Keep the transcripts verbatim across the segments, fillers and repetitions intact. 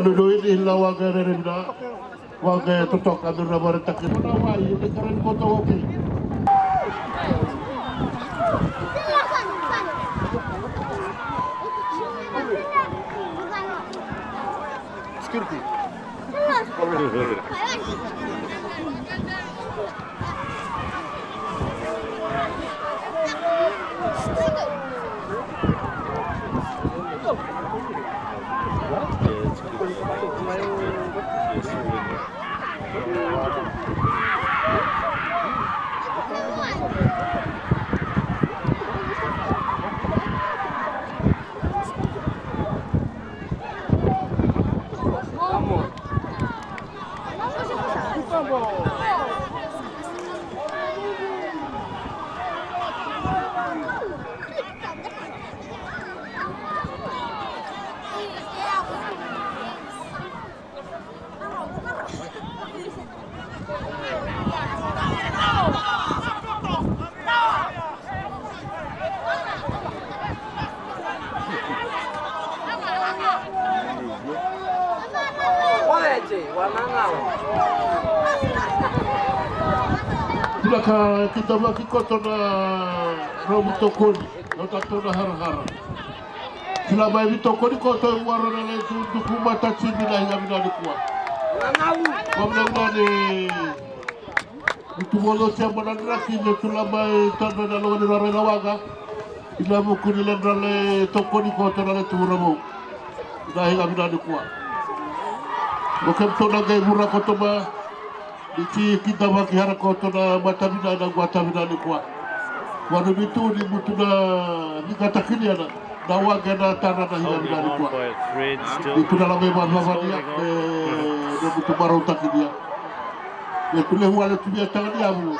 Nunu ini la waqa rerevina. Waqa totoka dura vare taki. Nuna wai ini karen koto oki. Security. Vinaka, kidavaki koto na nomu tokoni, na tatou na harahara. Kila mai ni tokoni koto e warana na ituduku mata timi na higa vinani kua. Vamna vinani. Ni tu vodo sia mana draki ni tu la mai tana na loga ni rara na waqa. Ina vuku ni ledra le tokoni koto na le tu vura vou. Na higa vinani kua. Mo kemtou na qai vura koto ma. Ni ti kidavaki hara koto na mata vinani na guata vinani kua. Vanu ni tu ni mutu na ni gata kiliana. Na waqa na tara na higa vinani kua. Ni tu na la mai vavavania. Me mutu marau takinia. Me tulehu wale tu via taga ni avu.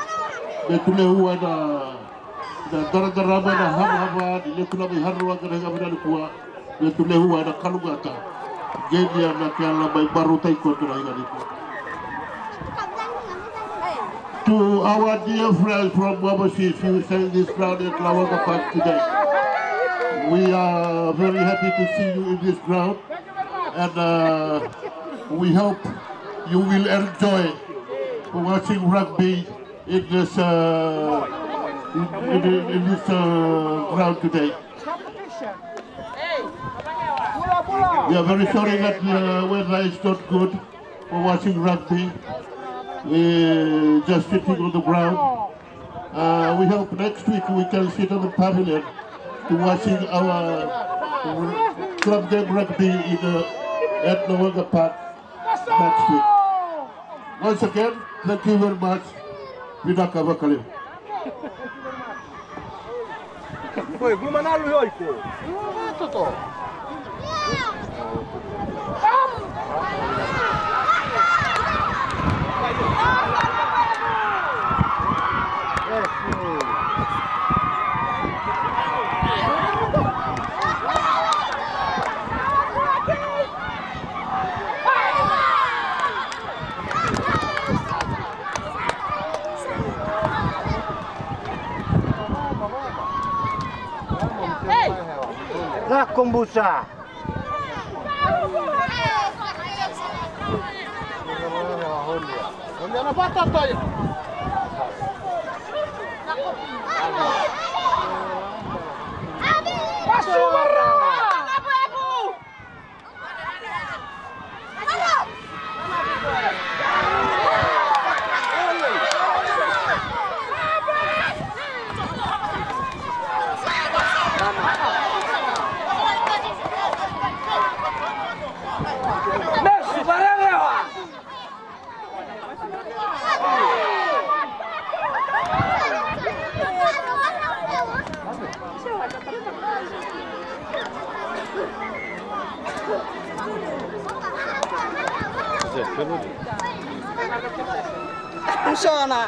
Me tulehu wale na, na daradarama na havahava ni letu na mai harua ga na higa vinani kua. Me tulehu wale na kalugata. Genia na ke ala mai marau tai koto na higa ni kua. To our dear friends from overseas, you sang this ground at Lawanga Park today. We are very happy to see you in this ground. And uh, we hope you will enjoy watching rugby in this uh, in, in, in this uh, ground today. We are very sorry that the weather is not good for watching rugby. We just sitting on the ground. Uh, we hope next week we can sit on the pavilion to watching our club game rugby in, uh, at Lawanga Park next week. Once again, thank you very much. Vinaka vakalevu. Oi, guma na lu oi ko. Toto. Lako busa. Sona.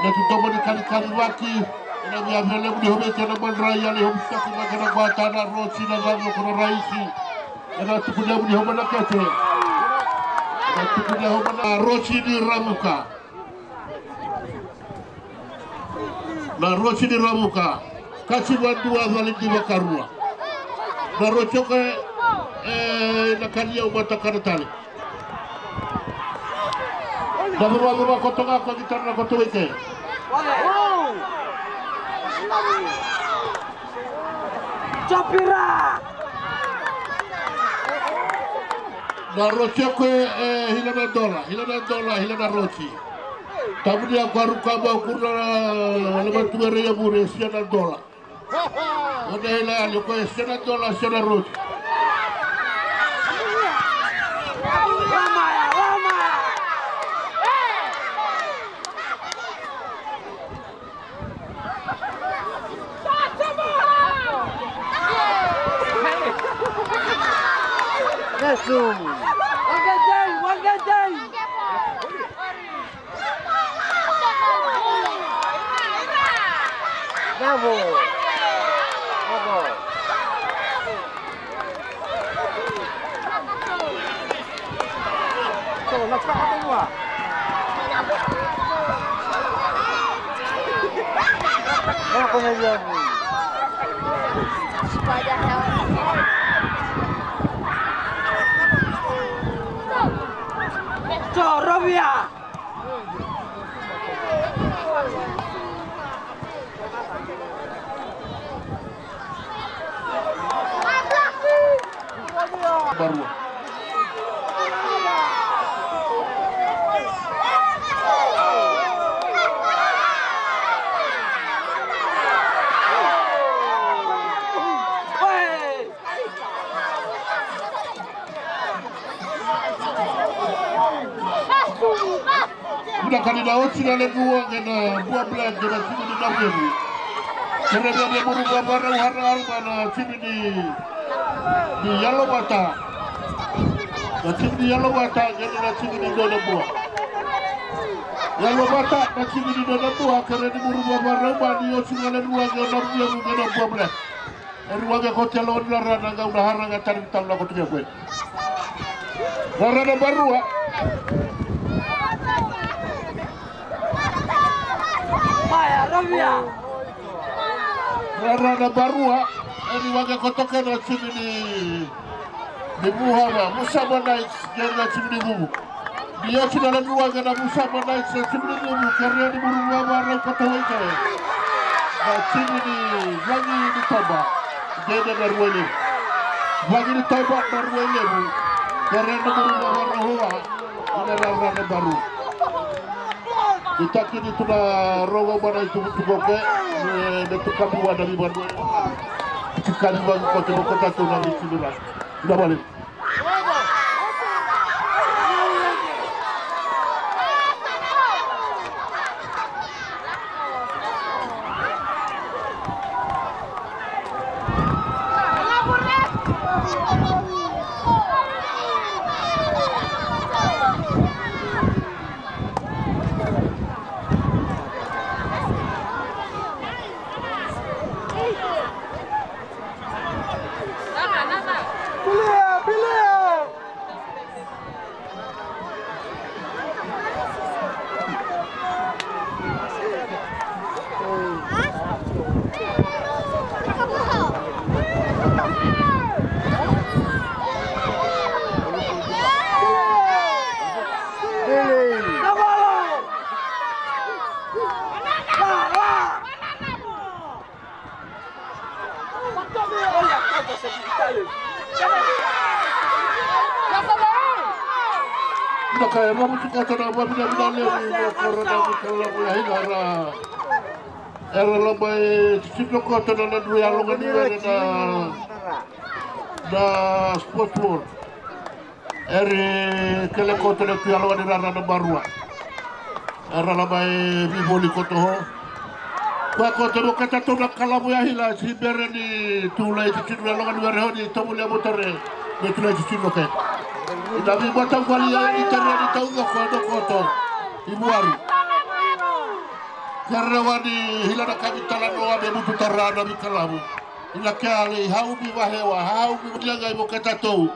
Na tutomo ni kalikali vaki ena via velevu ni home kena madrai, ia ni home saki na kena vata na Rosi na vanga ko na raisi. Ena tuku levu ni home na kete. Ena tuku levu home na Rosi ni Ramuka. Na Rosi ni Ramuka, kasi vadua vale ni vakarua. Na Rosi oke, e, na kania au matakana tale. Na vavavava koto ga ko gitara na koto weke. Chapira! Na Rosi oke, e, hila na dola, hila na dola, hila na Rosi. Tabu ni a kwaru kama o kuru na lama tuere ia vure, sia na dola. O na hila yani, o koya sia na dola, sia na Rosi. Yesu. Bravo. Bravo. Jorovia. Barua. Vinaka ni na oti na levu age na Bua Black na timi ni Navulevu. Kere na lemuru vavarau hararu ma na timi ni, ni Yalovata. Na timi ni Yalovata kere na timi ni Dua na Bua. Yalovata na timi ni Dua na Bua, kere ni muru vavarau ma ni oti na levu age na Navulevu kere na Bua Black. E rua ke ko telo ni rara na gauna hara ga tari talo na ko tuke kwe. Rara na barua. Maya, Romia. Rara na barua. E rua ke ko toke na timi ni, ni Vuhama. Musama Knights, kere na timi ni Vuvu. Ni oti na levu age na Musama Knights na timi ni Vuvu, kere ni muru vavarau ka tawai kere. Na timi ni Vagi ni Toba, kere na rua i levu. Vagi ni Toba na rua i levu, kere ni muru vavarau hua, ina rara na baru. Ni taki ni tu na rogo mana i tukutuku oke, ni, ni tu kapi wa na vivanua. Ni tu kapi wa ko te ko ta tu na ni timi ra. Ina vale. Rara na barua, e rua ke ko toke na timi ni Vuvu. Ka e vamuti koto na vavinavina levu na koro na Vikalavu ya Hila era, era laba e titino koto na nodra yaloga ni were na, na sports world. Eri kele koto na tu yaloga ni rara na barua. Era laba e vivoli koto ho. Koya koto mo keta tu na Kalavu ya Hila si bere ni tu lai titino yaloga ni were ho ni tovu le mo tare. Me tu lai titino ke. Ina vi bota vali ya ni tare ni tau ga koto koto. I muari. Kere wani hila na kavi tala no wa me mutu tara na Vikalavu. Ina ke ale i hau mi vahewa, hau mi vahewa ga i mo keta tou.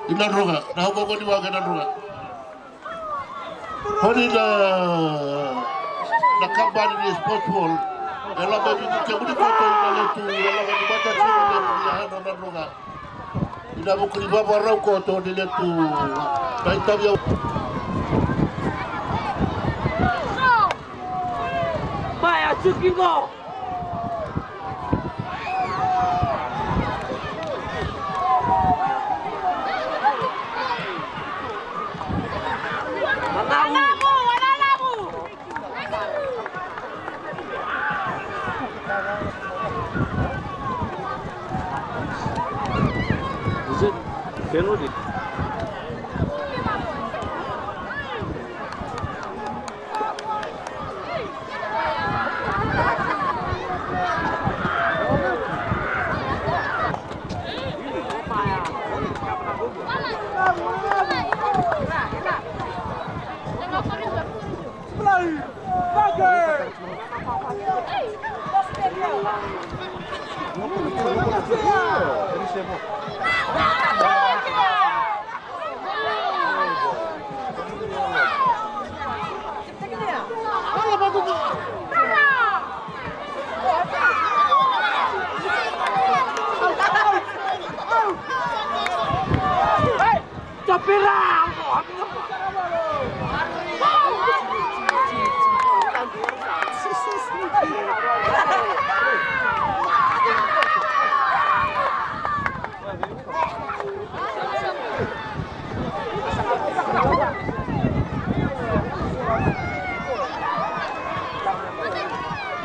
Ina roga, na hau gogoni wa ga na roga. Honi na, na kabani ni sports world. E laba e vivi kemuni koto ina letu, e laba ni mata tini letu ina hana na roga. Ina vuku ni vavarau koto ni letu. Na itavi au. Maya, chuki go. Manavu. Is it penalty?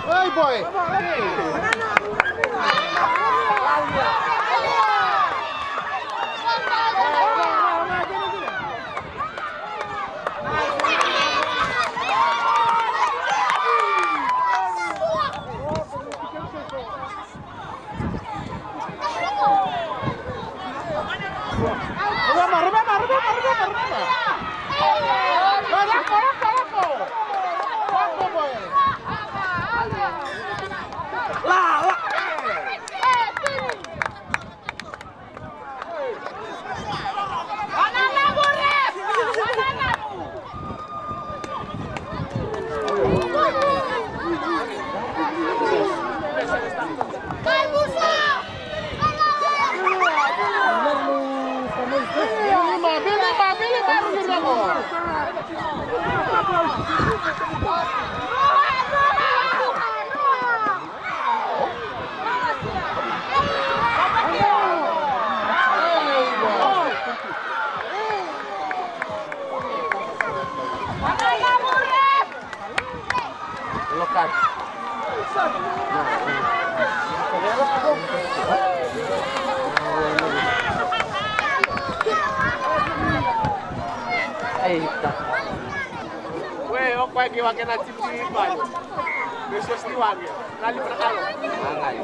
Hey, boy. Eita. Ue, o koya kei wake na timi ni Vale. Me sosi ni wake. Na li para kalo. Agai.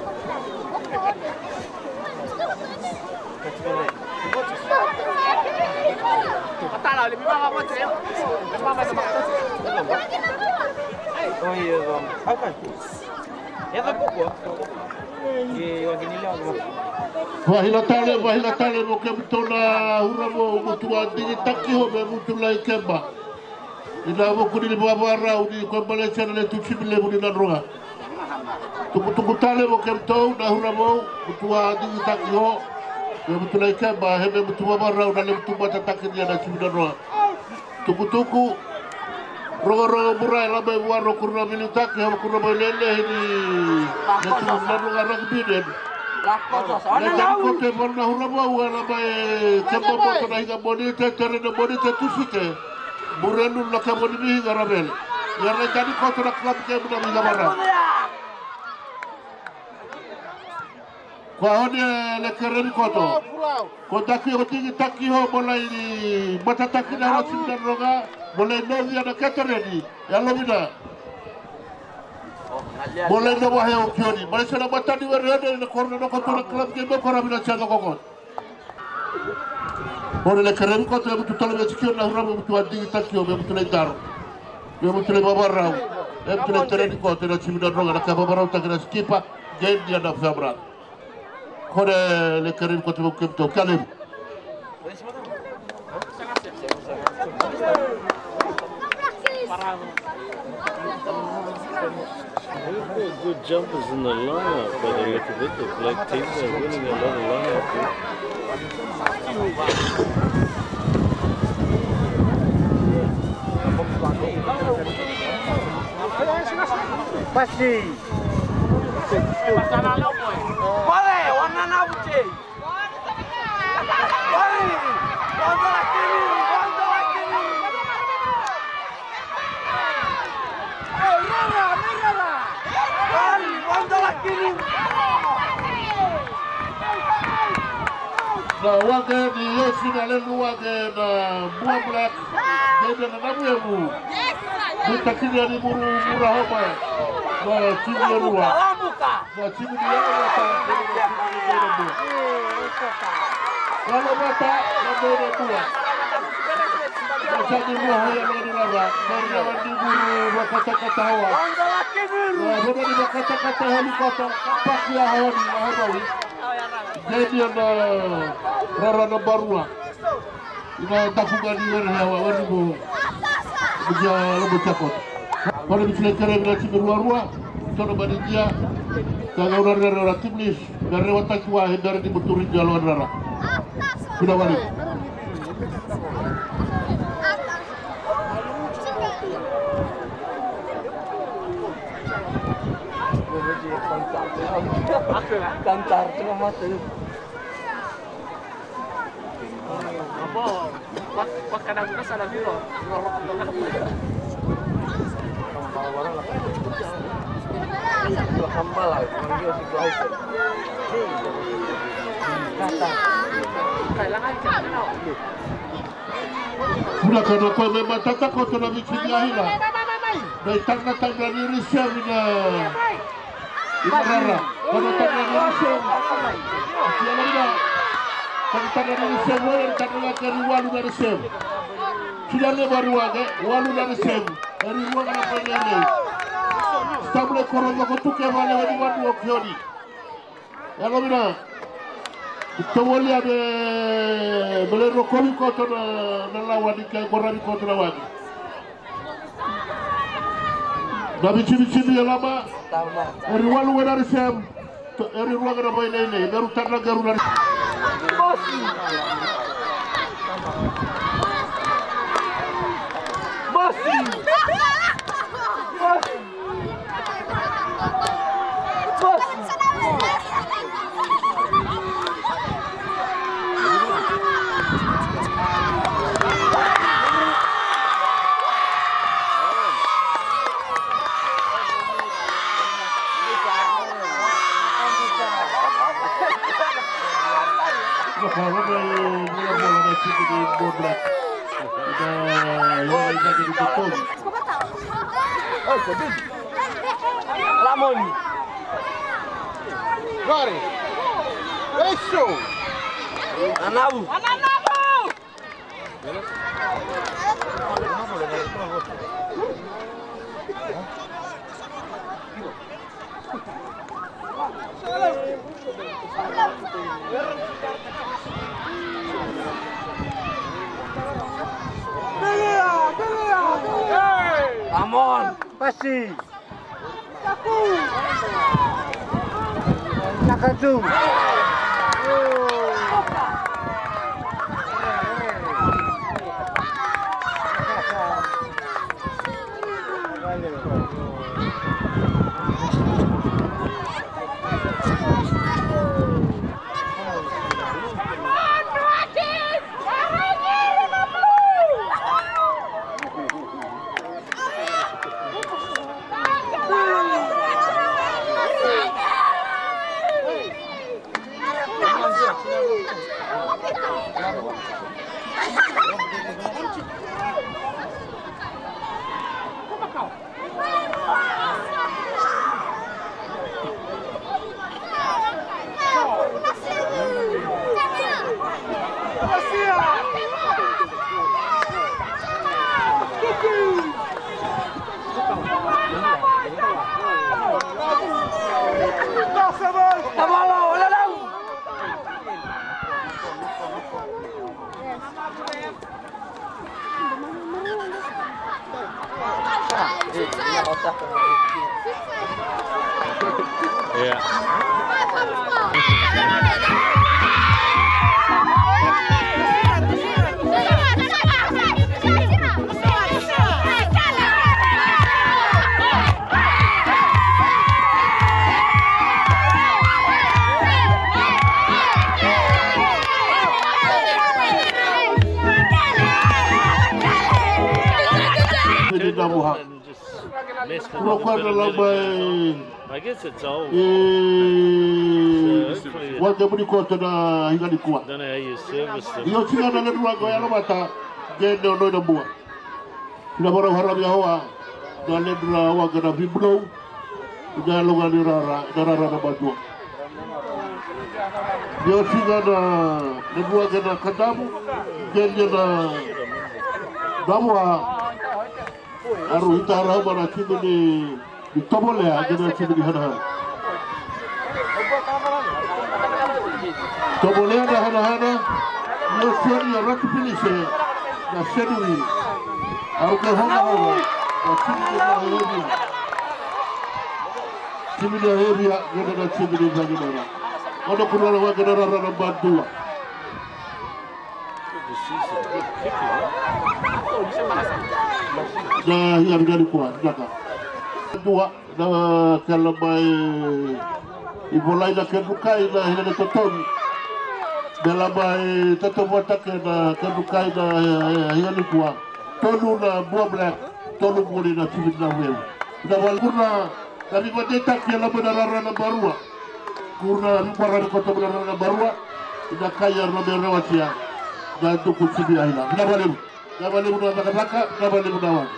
Patala, le mi mama mo te. Le mama mo te. Oi, e vamos. Agai. E da buku. E wake ni lewa. Vahila tale, vahila tale mo kemudou na ura mo mutu a digitaki ho me mutu lai keba. Ina vuku ni vavarau ni koya baleta na letu timi levu ni Nadroga. Tukutuku tale mo kemudou na hura vou, mutu a digitaki ho, me mutu lai keba, he me mutu vavarau na levu tu matataki ni a na timi Nadroga. Tukutuku, rogorogo mura e laba e vua ro kuru na veiliutaki, he kuru na veilelei ni letu Nadroga Rugby Union. Letu kote vana na hura vou e laba e keba moto na higa Monite, tere na Monite, Tusite. Murenu na kemu ni viga ra vele. Ia na idani koto na club kemu na viga vara. Ko a oni e le kere ni koto. Ko daki o digitaki ho mo lai matataki na rasi na roga. Mo lai novi ana ketereni. Ia lovina. Mo lai na vahe o kioni. Mai sena matani were ene na korona na koto na club kemu ko ravina sia na kokot. Ore le kerevi koto e mutu tale me sikio na hura me mutu a digi takio me mutu le daro. Me mutu le vavarau. Me mutu le tereni koto na simi na roga na ka vavarau taki na skipa. Game dia na famra. Kore le kerevi koto me kemto kalevi. Good jumpers in the lineup, by the look of it. The black teams are winning a lot of lineup. Pasi. Pale, wana na buti. Na wage ni Yesu na lelu wage na Bua Black. Dede na namuemu. Mutakini ani muru mura homa. Na tini e rua. Na tini ni yalo na ta. Yalo na ta na mene bua. Na tini ni yalo ni rara. Na rara ni muru na katakata hawa. Na rara ni katakata helikopta. Paki ya hawa ni hawa. Dede na rara na barua. Ina daku ga ni were hewa were mo. Muja lobo chakot. Kore ni kile kere na timi ruarua. Tono bani dia. Ka ga una rere ora timlis. Bere wataki wa he bere ni muturi dia lo rara. Kuna wale. Cantar, tengah mata. Kailangan ka na. Kura ka na koya me matata koto na viti ni ahila. Na itanatana ni risevi na imarara. Kona tana ni risevi. Sia na ina. Kona tana ni risevi wale tana na keri walu na risevi. Sia na varuage walu na risevi. Eri ruaga na koya nei. Stabule koro vako tuke vale wani vanu o kioni. Yalo vina. Tawali ane mele rokovi koto na lawa ni ke goravi koto na wani. Na vitivitivi e lama. Eri walu wena risem. Eri ruaga na vai nei nei. Meru tana geru na. Bosi. Bosi. Bosi. Ramon. Gori. Eso. Anavu. Anavu. Come on. Pasi. Nakatu. Yeah. Kuro koya na laba e, e, waqe muni koto na higa nikua. Io, siga na levu waqe o Yalovata, qe ne o Noi na Bua. Ina vakarau haravi au a na ledra waqa na vibulou. Ina yalo ga ni rara, ina rara na madua. Ni oti ga na ledra waqa na kadamu. Kenya na damu a aru ita rau ma na timi ni Ni tovolea na timi ni Hanahana. Tovolea na Hanahana. Ni oti yani a ratu pilise na senui. Au ke hoga hoga na timi ni Hevia. Timi ni Hevia, gena na timi ni Vaginara. Ona kunala wa gena rara na badua. Na ia vinani kua, vinaka. Dua, na kela mai i volai na kedru kai na hina na totovi. Bela mai totovi watake na kedru kai na hina ni kua. Tolu na bua black, tolu guli na timi na weu. Na walguna, na vivadeitaki e lama na rara na barua. Kuru na vibara ni koto muna na barua. Ina kai ya na mere watia. Na duku tibi aina. Vinaka valevu. Vinaka valevu na cakacaka. Vinaka valevu na wani.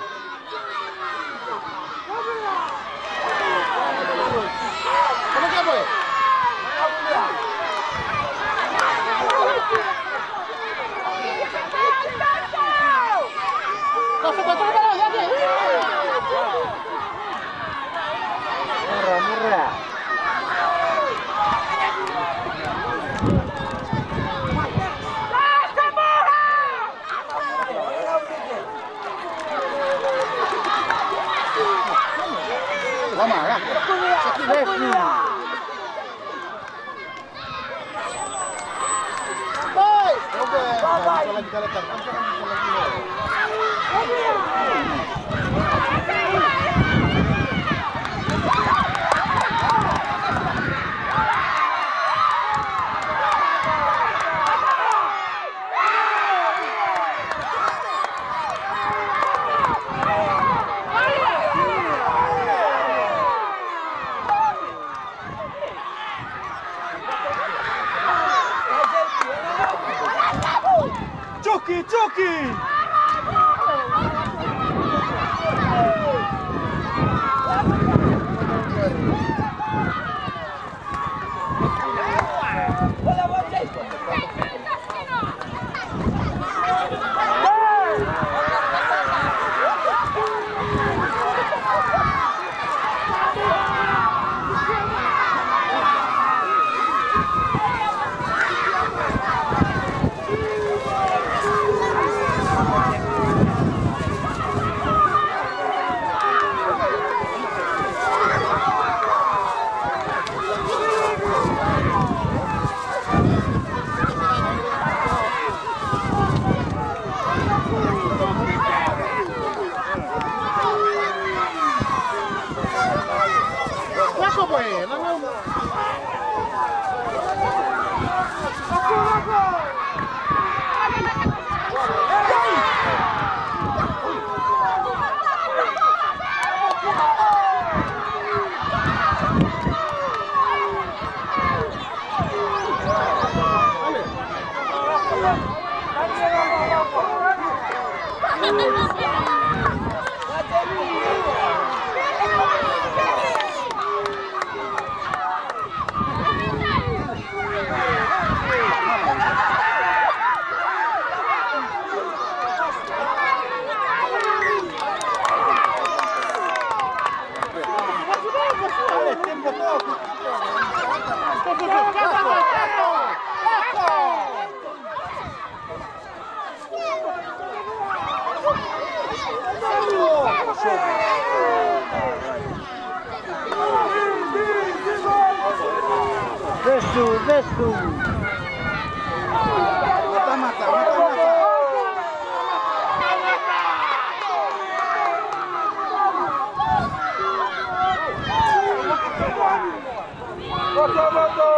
Joki, joki! Vesu, vesu. Mata, mata, mata, mata. Koto, koto.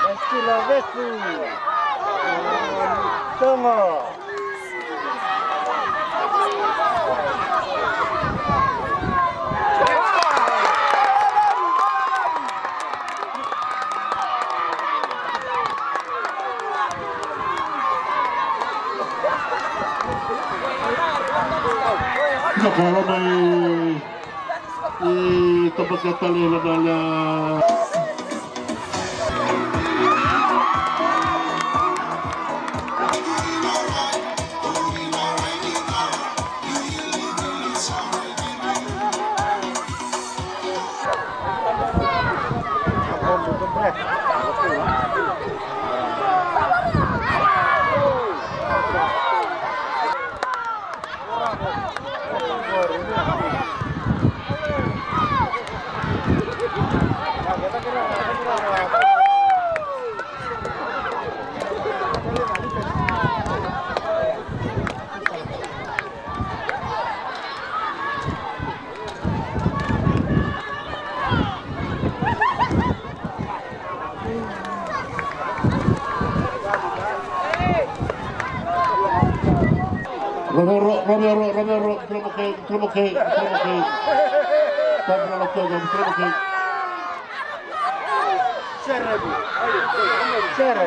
Estilo vesu. Tongo. Ia, ko loma i, i tabaka tale na mala. Romero, Romero, Romero, Romero, Romero, Romero. Sere. Sere.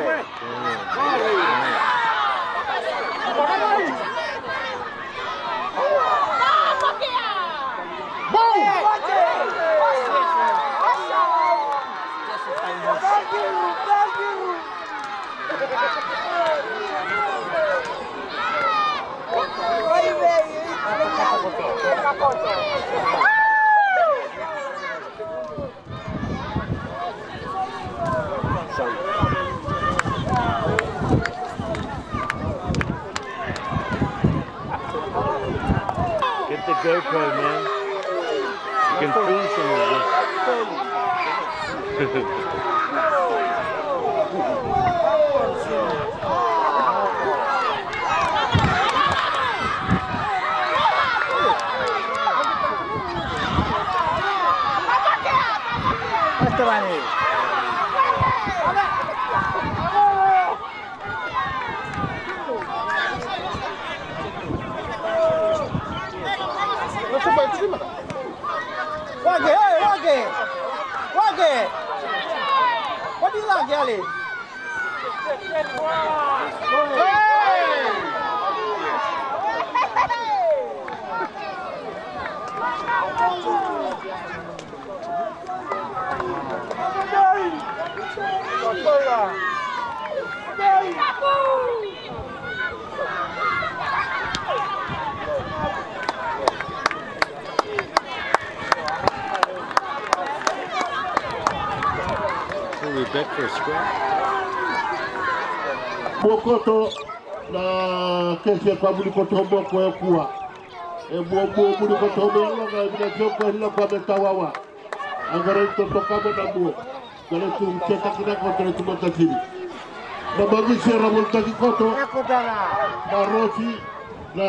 Get the GoPro, man. You can film some of this. Wage, hey, wage! Wage! What do you like, Yali? So we're back for a scrum. Bokoto na kese kwa muli koto boko e kua. E bua bua muli koto boko e loga e vina tio kwa hila kwa metawawa. Agora e totoka mo na bua. Kale tu teka kina koto na tu matasiri. Na magisi era voltaki koto. Na rosi. Na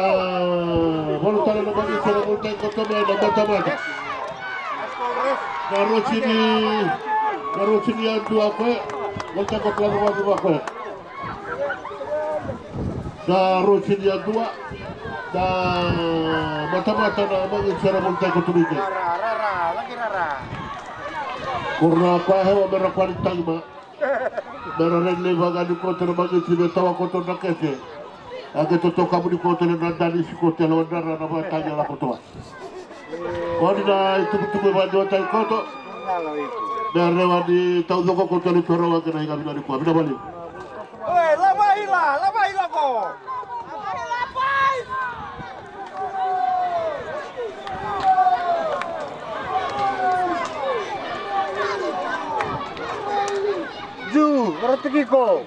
voltala na magisi era voltaki koto me na matamata. Na rosi ni, na rosi ni adua koe. Voltaki koto na rosi koe. Da rosi ni yadua, da matamata na magisi era voltaki koto mai ke. Rara, rara, lagi rara. Ko ra kwa hewa mera kwa ni tagima. Mera reni lei vaga ni koto na magisi me tawa koto na kese. A ke totoka muni koto na dani si koto e lawa dara na vatagi a la koto wa. Koni na itukutuku e vadiwataki koto. Me a rewa ni taucoko koto ni toro wake na iga vina ni kua. Vina vali. Oi, lava ila, lava ila ko. Lava ila, boys. Kiko.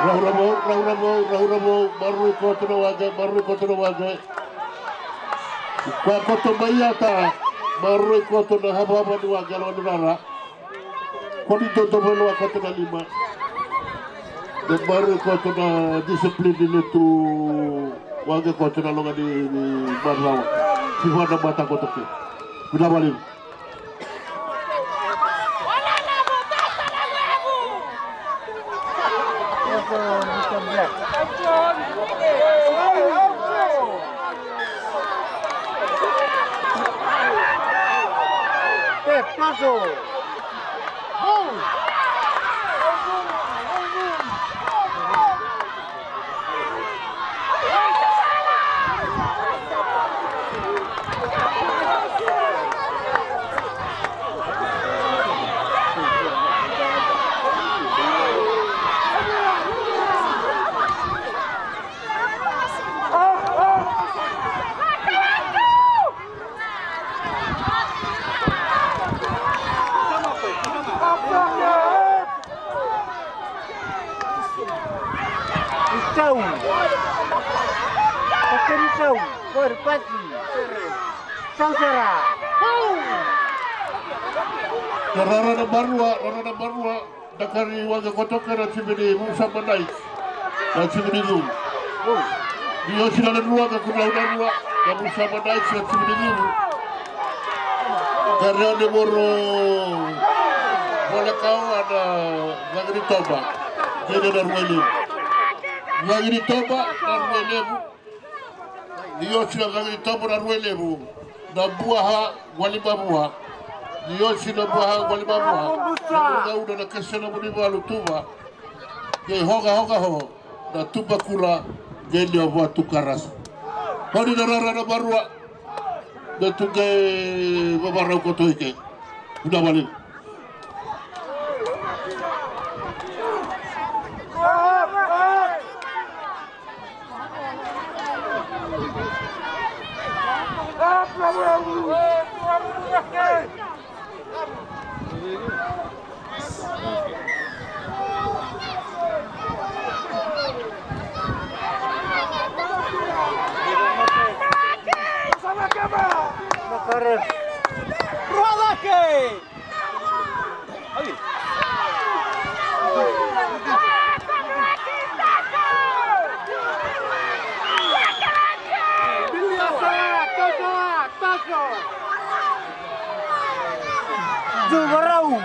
Rauravou, rauravou, rauravou, maroroi koto na waqe, maroroi koto na waqe. Koya koto mai Yata, maroroi koto na havahava ni waqe, yalo ni rara. Ko ni dodonu vei koto na lima. Da maroroi koto na discipline ni lotu waqe koto na loga ni, ni marau. Siva na mata koto ke. Vinaka vakalevu. Isau. Pakai isau. Kori pati. Sausara. Rara na barua, rara na barua. Dakari waqe koto kei na timi ni Vusa Madai. Na timi ni Cuvu. Ni osi na rua ka kunau na rua na Vusa Madai na timi ni Cuvu. Ka reo ni moro vole kawa na Vaqinitoba. Kei na Rua i Levu. Vaqinitoba na Rua i Levu. Ni osi na Vaqinitoba na Rua i Levu. Na Buaha Gualimavua. Ni osi na Buaha Gualimavua. Na Gauna na Kesena Vunivalu Tuva. Kei Hogahoga Ho. Na Tubakula. Kei Leovatu Karasa. Honi na rara na barua. Na tu kei vavarau koto i ke. Vinaka vakalevu. Rua cake! Juvarau.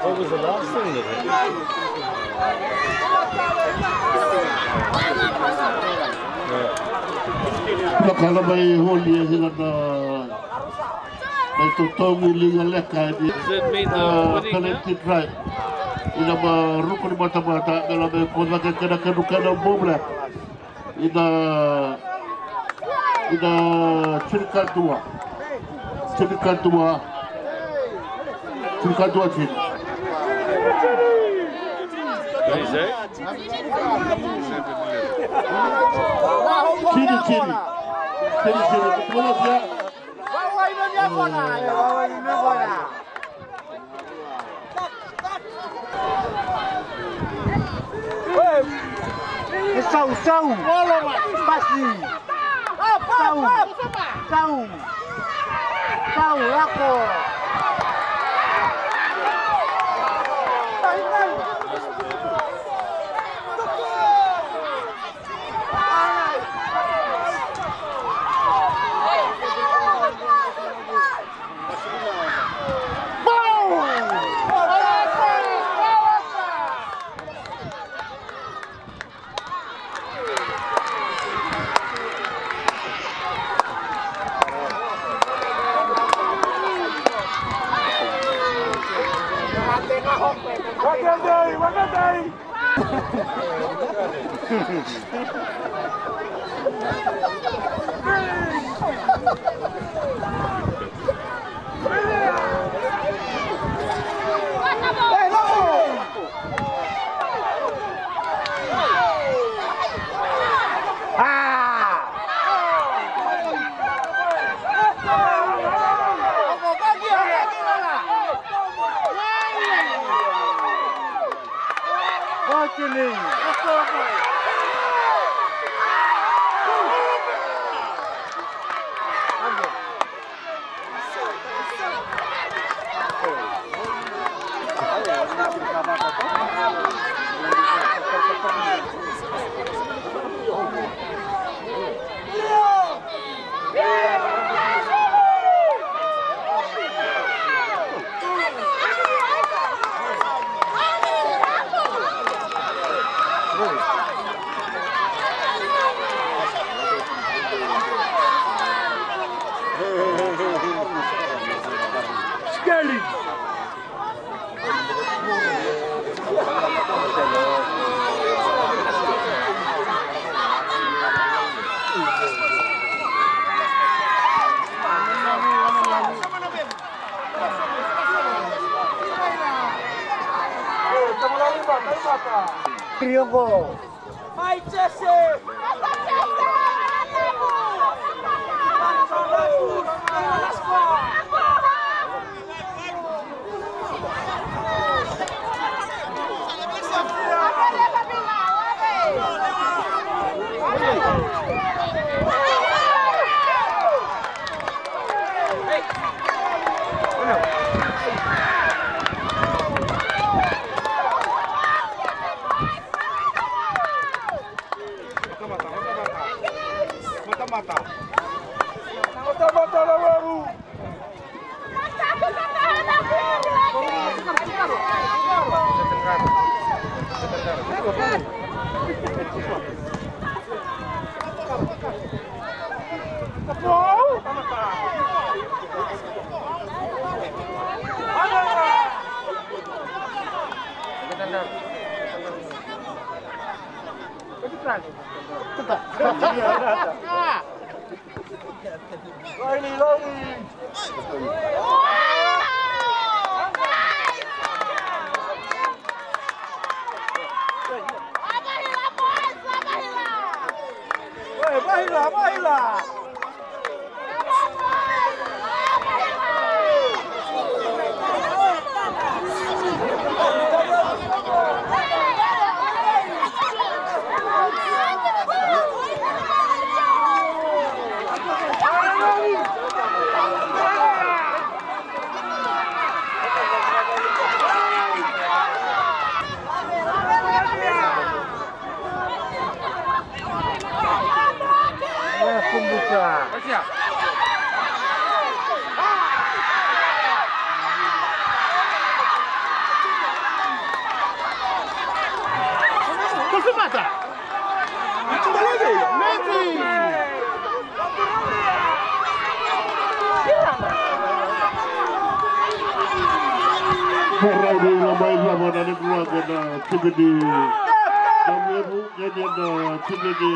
Na ka na mai holi e hila na mai totogi liga leka e ni na penalty try. Ina ma ruku ni matamata me la mai kocake kena kenu kena Blue Black. Ina, ina tinikadua. Tinikadua. Tinikadua tini. Tini, tini. Tini, tini. E sau, sau. Pasi. Sau, sau. Sau, lako. Skelly. Riogo. Mai Jese! Mata, mata. Mata, mata. Mata, mata na waru. Rauni na mai cava na levu age na timi ni Navuevu kei na timi ni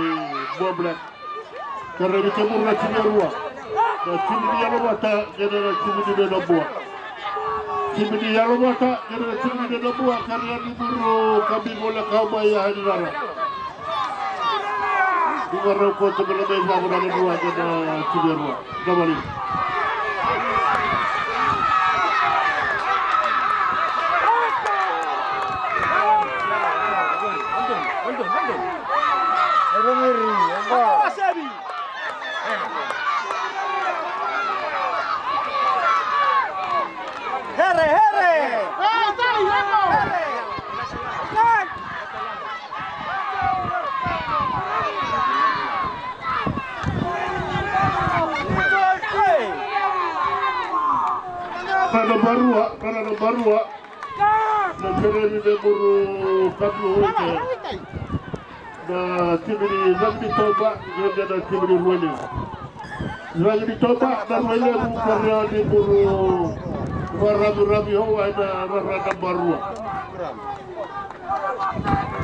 Bua Black. Ka raici kemuni na timi e rua. Na timi ni Yalovata kei na timi ni Nabua. Timi ni Yalovata kei na timi ni Nabua, ka raici ni buru ka bibo na kau mai ya ni rara. Ni varau koto me na mai vavo na levu age na timi e rua. Davali. Here, here! Here! Na naba rua, na naba rua. Na kereni me buru katu hoite. Na timi ni Cagi ni Toba kei na timi ni Ruailevu. Cagi ni Toba na Ruailevu, kerea ni buru varaviravi hou ena rara naba rua.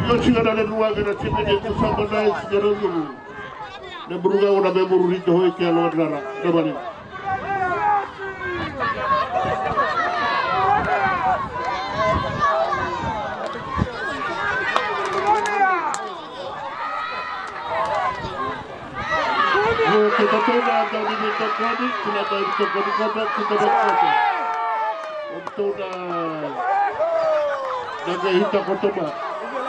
Io, siga na levu age na timi ni Kusama Knights kei na Culu. Na buru gau na me buru rito hoi ke alo na rara. Na vale. Io, ke tatou na dau ni veitokoni, kila mai veitokoni koto, kila mai koto. Tou na, na qai hita koto ma.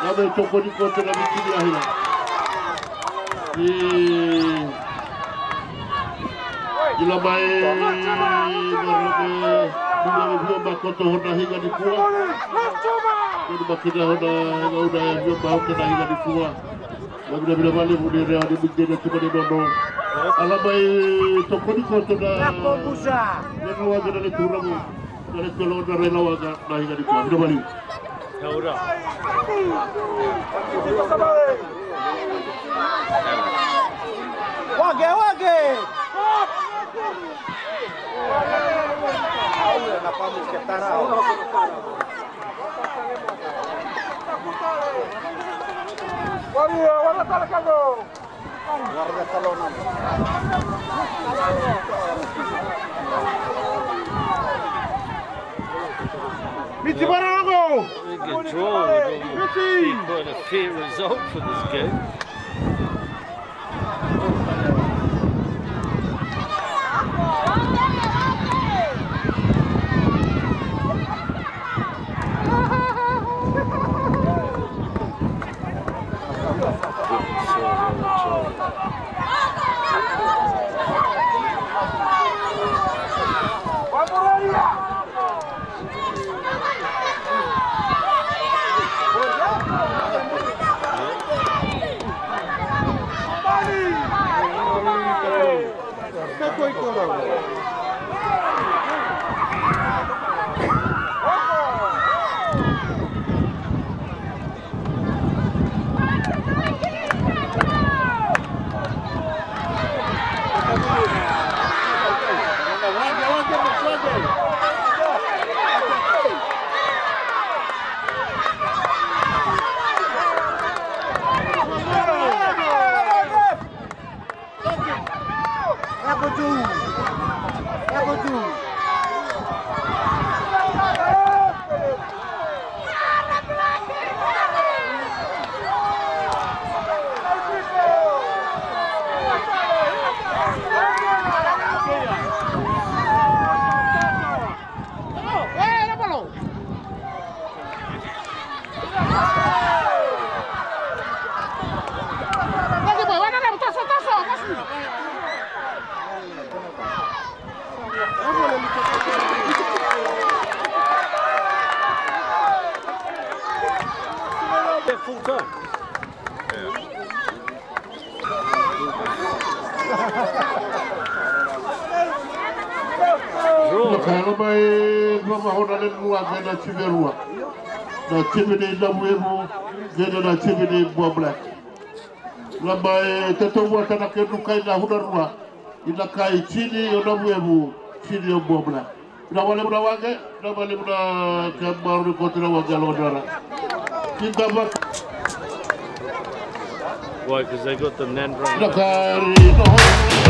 Na qai tokoni koto na veitini ahira. I, i la mai, na rebe, ni na rebe ma koto hona higa ni kua. Ni ma kina hona, hona, hona, hona higa ni kua. Vinavina vakalevu ni rea ni muke na tuma ni nono. A la mai tokoni koto na. Na kobusa. Na lawaga na le turamu. Na le tolo na re lawaga na higa ni kua. Vinavalevu. Wage, wage. Miti Varago! Very good draw. Miti! Quite a fair result for this game. Full time. Ka yala mai vavahona le lua kei na timi e rua. Na timi ni Navuevu kei na timi ni Bua Black. La mai tatou vata na kenu kai na huna rua. Ina kai tini o Navuevu, tini o Bua Black. Na wale muna wake, na wale muna ke maru ni koti na wake alo dara. Kita bak. Why? Because they got the Nandro. Na kari, no.